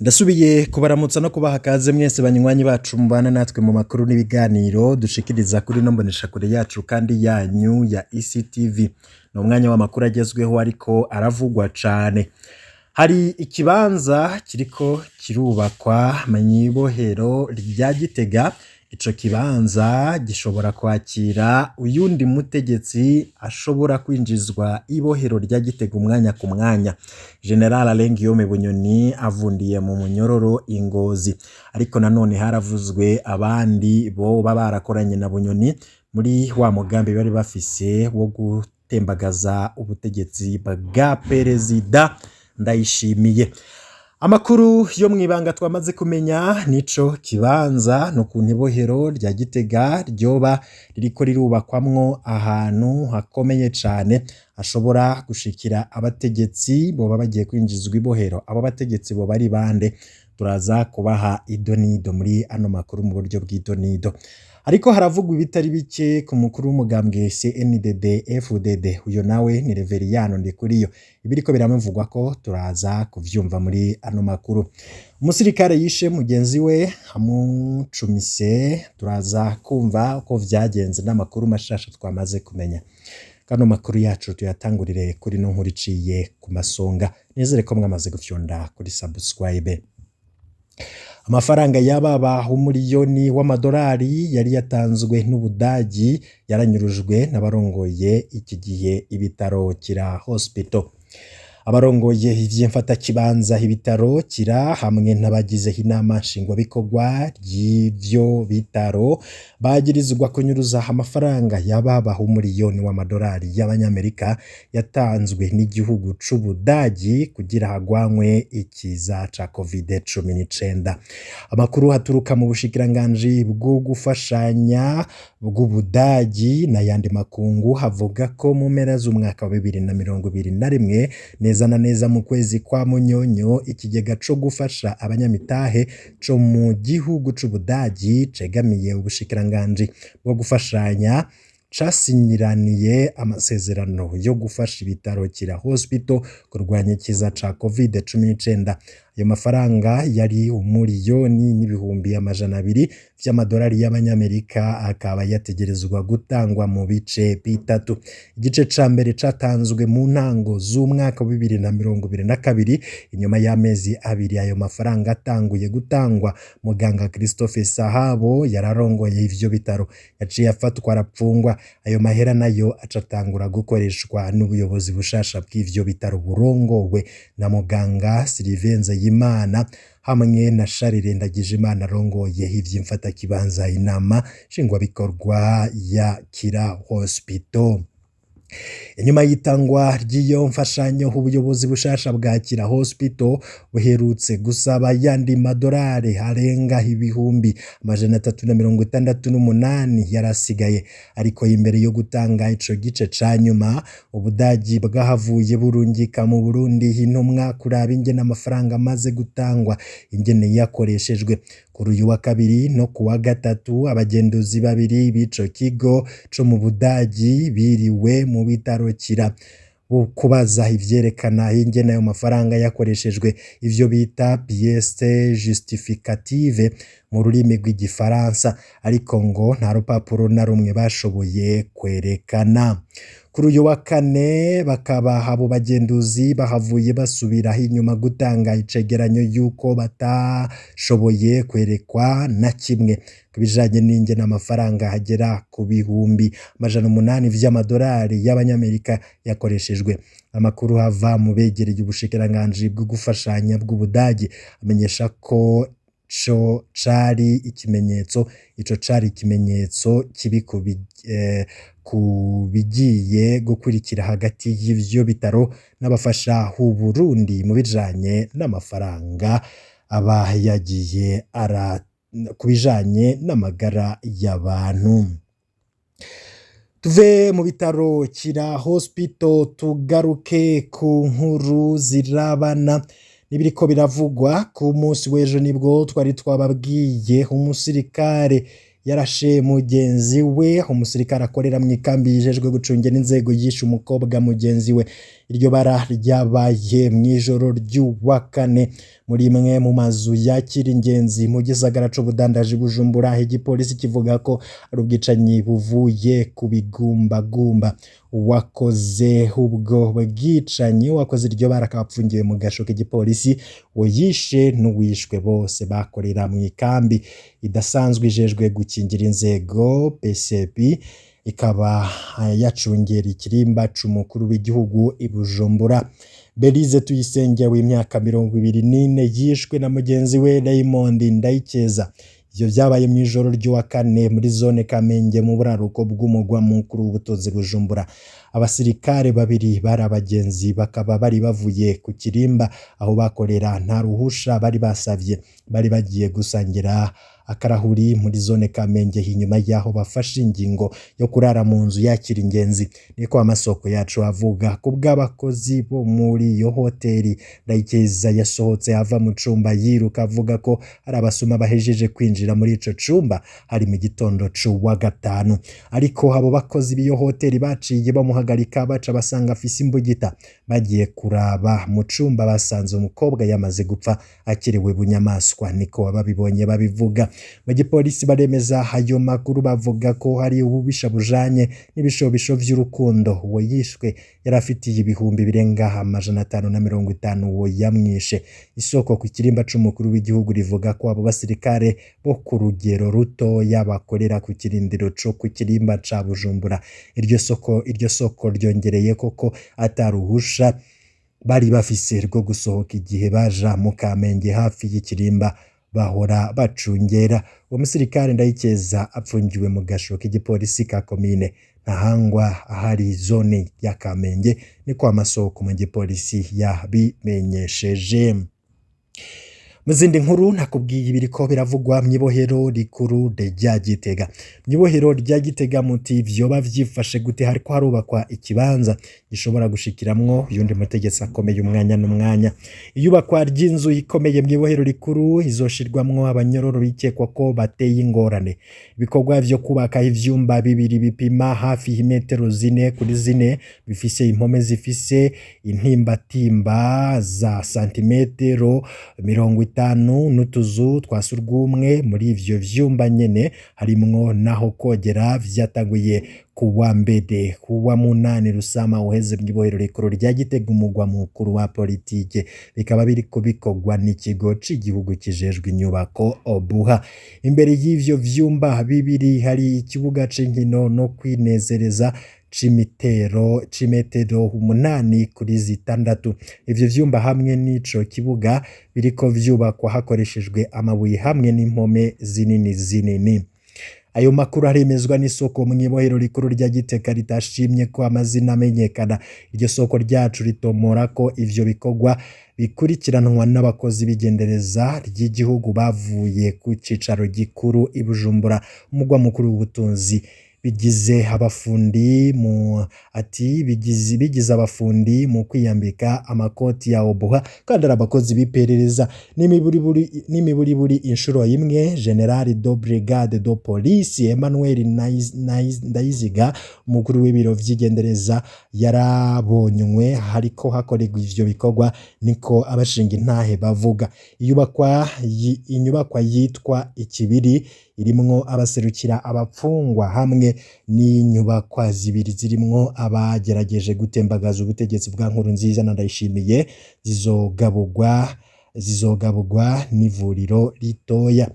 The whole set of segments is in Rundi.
Ndasubiye kubaramutsa no kubaha kaze mwese banywanyi bacu mubana natwe mu makuru n'ibiganiro dushikiriza kuri ino mboneshakure yacu kandi yanyu ya ECTV. Ni umwanya w'amakuru agezweho ariko aravugwa cane. Hari ikibanza kiriko kirubakwa mw'ibohero rya Gitega, ico kibanza gishobora kwakira uyundi mutegetsi ashobora kwinjizwa ibohero rya Gitega umwanya ku mwanya. General Alain Guillaume Bunyoni avundiye mu munyororo i Ngozi, ariko nanone haravuzwe abandi boba barakoranye na Bunyoni muri wa mugambi bari bafise wo gutembagaza ubutegetsi bwa perezida Ndayishimiye. Amakuru yo mw'ibanga twamaze kumenya nico kibanza n'ukuntu ibohero rya Gitega ryoba ririko rirubakwamwo ahantu hakomeye cane hashobora gushikira abategetsi boba bagiye kwinjizwa ibohero. Abo bategetsi boba ari bande? Turaza kubaha idonido muri ano makuru mu buryo bw'idonido. Ariko haravugwa ibitari bike ku mukuru w'umugambwe CNDD FDD, uyo nawe ni Reveriyano Ndikuriyo. Ibiriko biramuvugwa ko turaza kuvyumva muri ano makuru. Umusirikare yishe mugenzi we amucumise, turaza kumva uko vyagenze n'amakuru mashasha twamaze kumenya. Kano makuru yacu tuyatangurire kuri no nkuru iciye ku masonga. Nizere ko mwamaze gufyonda kuri subscribe. Amafaranga yababa umuriyoni w'amadolari yari yatanzwe n'Ubudagi yaranyurujwe n'abarongoye iki gihe ibitaro Kira Hospital. Abarongoye ivy'imfatakibanza ibitaro Kira hamwe n'abagize inama nshingwabikorwa ry'ivyo bitaro bagirizwa kunyuruza amafaranga yababa umuriyoni w'amadolari y'abanyamerika yatanzwe n'igihugu c'Ubudagi kugira hagwanywe ikiza ca Covid-19. Amakuru aturuka mu bushikiranganji bwo gufashanya bw'Ubudagi n'ayandi makungu havuga ko mu mpera z'umwaka wa 2021 neza na neza mu kwezi kwa Munyonyo ikigega co gufasha abanyamitahe co mu gihugu c'Ubudagi cegamiye ubushikiranganji bwo gufashanya casinyiraniye amasezerano yo gufasha ibitaro Kira Hospital kurwanya ikiza ca Covid-19. Ayo mafaranga yari umuriyoni n'ibihumbi 200 vy'amadolari y'abanyamerika akaba yategerezwa gutangwa mu bice bitatu. Igice ca mbere catanzwe mu ntango z'umwaka wa 2022 inyuma y'amezi abiri ayo mafaranga atanguye gutangwa, muganga Christophe Sahabo yararongoye ivyo bitaro yaciye afatwa arapfungwa. Ayo mahera nayo acatangura gukoreshwa n'ubuyobozi bushasha bw'ivyo bitaro burongowe na muganga Sylvain Nzeyimana hamwe na Charles Ndagijimana arongoye ivy'imfatakibanza inama nshingwabikorwa ya Kira Hospital. Inyuma y'itangwa ry'iyo mfashanyo ubuyobozi bushasha bwa Kira Hospital buherutse gusaba yandi madolari arenga 368,000 yarasigaye, ariko imbere yo gutanga ico gice ca nyuma Ubudagi bwahavuye burungika mu Burundi intumwa kuraba ingene amafaranga amaze gutangwa ingene yakoreshejwe. Kuri uyu wa kabiri no ku wa gatatu abagenduzi babiri b'ico kigo co mu Budagi biriwe mu bitaro Kira kubaza ivyerekana ingene ayo mafaranga yakoreshejwe, ivyo bita pièce justificative mu rurimi rw'igifaransa, ariko ngo nta rupapuro na rumwe bashoboye kwerekana. Kuri uyu wa kane bakaba abo bagenduzi bahavuye basubira inyuma gutanga icegeranyo y'uko batashoboye kwerekwa na kimwe ku bijanye n'ingene amafaranga agera ku 800,000 vy'amadolari y'abanyamerika yakoreshejwe. Amakuru ava mu begereye ubushikiranganji bwo gufashanya bw'Ubudagi amenyesha ko co cari ikimenyetso ico cari ikimenyetso kibi ku bigiye gukurikira hagati y'ivyo bitaro n'abafasha Uburundi mu bijanye n'amafaranga aba yagiye ara ku bijanye n'amagara y'abantu. Tuve mu bitaro Kira Hospital tugaruke ku nkuru zirabana n'ibiriko biravugwa. Ku munsi w'ejo nibwo twari twababwiye umusirikare Yarashe mugenzi we, umusirikare akorera mu ikambi yijejwe gucungera inzego yishe umukobwa mugenzi we. Iryo bara ryabaye mw'ijoro ry'uwa kane muri imwe mu mazu yakira ingenzi mu gisagara c'ubudandaji Bujumbura. Igipolisi kivuga ko ari ubwicanyi buvuye ku bigumbagumba. Uwakoze ubwo bwicanyi, uwakoze iryo bara akaba apfungiwe mu gasho k'igipolisi. Uwo yishe n'uwishwe bose bakorera mu ikambi idasanzwe ijejwe gukingira inzego PCP, ikaba yacungera ikirimba c'umukuru w'igihugu i Bujumbura. Belize Tuyisenge w'imyaka 24 yishwe na mugenzi we Raymond Ndayikeza. Ivyo vyabaye mw'ijoro ry'uwa kane muri zone Kamenge mu buraruko bw'umugwa mukuru w'ubutunzi Bujumbura. Abasirikare babiri bari abagenzi bakaba bari bavuye ku kirimba aho bakorera nta ruhusha bari basavye, bari bagiye gusangira akarahuri muri zone Kamenge inyuma y'aho bafashe ingingo yo kurara mu nzu yakira ingenzi, niko amasoko yacu avuga. Ku bw'abakozi bo muri iyo hoteli, Ndayikeza yasohotse ava mu cumba yiruka avuga ko hari abasuma bahejeje kwinjira muri ico cumba, hari mu gitondo c'uwa gatanu. Ariko abo bakozi b'iyo hoteli baciye bamuhagarika, baca basanga afise imbugita. Bagiye kuraba mu cumba basanze umukobwa yamaze gupfa akiriwe bunyamaswa, niko ababibonye babivuga. Mu gipolisi baremeza ayo makuru, bavuga ko hari ububisha bujanye n'ibishobisho vy'urukundo. Uwo yishwe yari afitiye ibihumbi birenga 550 uwo yamwishe. Isoko ku kirimba c'umukuru w'igihugu rivuga ko abo basirikare bo ku rugero rutoya bakorera ku kirindiro co ku kirimba ca Bujumbura. Iryo soko ryongereye koko ataruhusha bari bafise rwo gusohoka igihe baja mu Kamenge hafi y'ikirimba bahora bacungera. Uwo musirikare Ndayikeza apfungiwe mu gasho k'igipolisi ka komine Ntahangwa ahari zone ya Kamenge, niko amasoko mu gipolisi yabimenyesheje. Mu zindi nkuru nakubwiye ibiriko biravugwa mw'ibohero rikuru rya Gitega. Mw'ibohero rya Gitega muti vyoba vyifashe gute? Hariko harubakwa ikibanza gishobora gushikiramwo uyundi mutegetsi akomeye umwanya n'umwanya. Iyubakwa ry'inzu ikomeye mw'ibohero rikuru izoshirwamwo abanyororo bikekwa ko bateye ingorane. Ibikorwa vyo kubaka ivyumba bibiri bipima hafi imetero 4 kuri 4, bifise impome zifise intimbatimba za santimetero 50 n'utuzu twa surwumwe muri ivyo vyumba nyene harimwo naho kogera, vyatanguye kuwa mbere kuwa munani Rusama uheze mw'ibohero rikuru rya Gitega, umugwa mukuru wa politike, bikaba biriko bikorwa n'ikigo c'igihugu kijejwe inyubako Obuha. Imbere y'ivyo vyumba bibiri hari ikibuga c'inkino no kwinezereza c'imetero 8 kuri 6. Ivyo vyumba hamwe n'ico kibuga biriko vyubakwa hakoreshejwe amabuye hamwe n'impome zinini zinini. Ayo makuru aremezwa n'isoko mw'ibohero rikuru rya Gitega ritashimye ko amazina amenyekana. Iryo soko ryacu ritomora ko ivyo bikorwa bikurikiranwa n'abakozi b'igendereza ry'igihugu bavuye ku cicaro gikuru i Bujumbura, umugwa mukuru w'ubutunzi. Bigize abafundi mu ati bigize abafundi mu kwiyambika amakoti ya Obuha kandi ari abakozi b'iperereza. N'imiburiburi inshuro imwe, General de Brigade de Police Emmanuel Ndayiziga, umukuru w'ibiro vy'igendereza, yarabonywe hariko hakorerwa ivyo bikorwa, niko abashinga intahe bavuga. Inyubakwa yitwa Ikibiri irimwo abaserukira abapfungwa hamwe n'inyubakwa zibiri zirimwo abagerageje gutembagaza ubutegetsi bwa Nkurunziza na Ndayishimiye zizogaburwa n'ivuriro ritoya.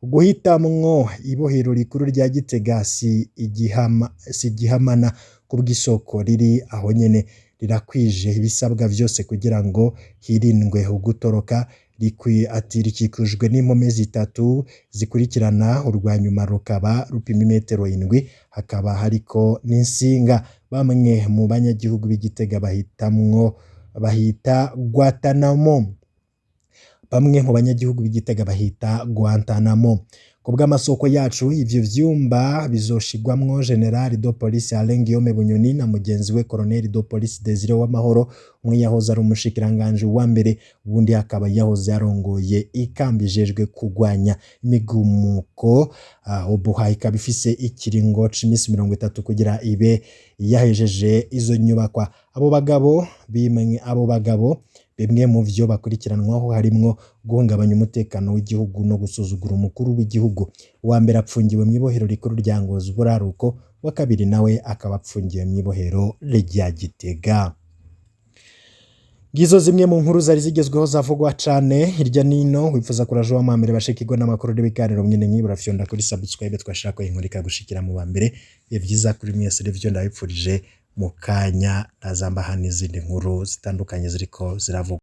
Uguhitamwo ibohero rikuru rya Gitega si igihamana kubw'isoko riri aho nyene, rirakwije ibisabwa vyose kugira ngo hirindwe ugutoroka. Ati rikikujwe n'impome zitatu zikurikirana, urwa nyuma rukaba rupima imetero 7, hakaba hariko n'insinga. Bamwe mu banyagihugu b'i Gitega bahita Guantanamo. Bamwe mu banyagihugu b'Igitega bahita Guantanamo. Ku bw'amasoko yacu, ivyo vyumba bizoshigwamwo General de Police Alain Guillaume Bunyoni na mugenzi we Colonel de Police Desire Uwamahoro, umwe yahoze ari umushikiranganji wa mbere, uwundi akaba yahoze arongoye ikambi ijejwe kugwanya imigumuko. OBUHA ikaba ifise ikiringo c'imisi 30 kugira ibe yahejeje izo nyubakwa. Abo bagabo bimwe mu vyo bakurikiranwaho harimwo guhungabanya umutekano w'igihugu no gusuzugura umukuru w'igihugu. Uwa mbere apfungiwe mw'ibohero rikuru rya Ngozi uburaruko, uwa kabiri nawe akaba apfungiwe mw'ibohero rya Gitega. Ngizo zimwe mu nkuru zari zigezweho zavugwa cane hirya nino. Wifuza kuraje wa mbere bashikirwa n'amakuru n'ibiganiro mwene nk'ibi, urafyonda kuri subscribe, twashaka inkuru ikagushikira mu ba mbere. Ibihe vyiza kuri mwese, nivyo ndabipfurije. Mu kanya ndazambaha n'izindi nkuru zitandukanye ziriko ziravugwa.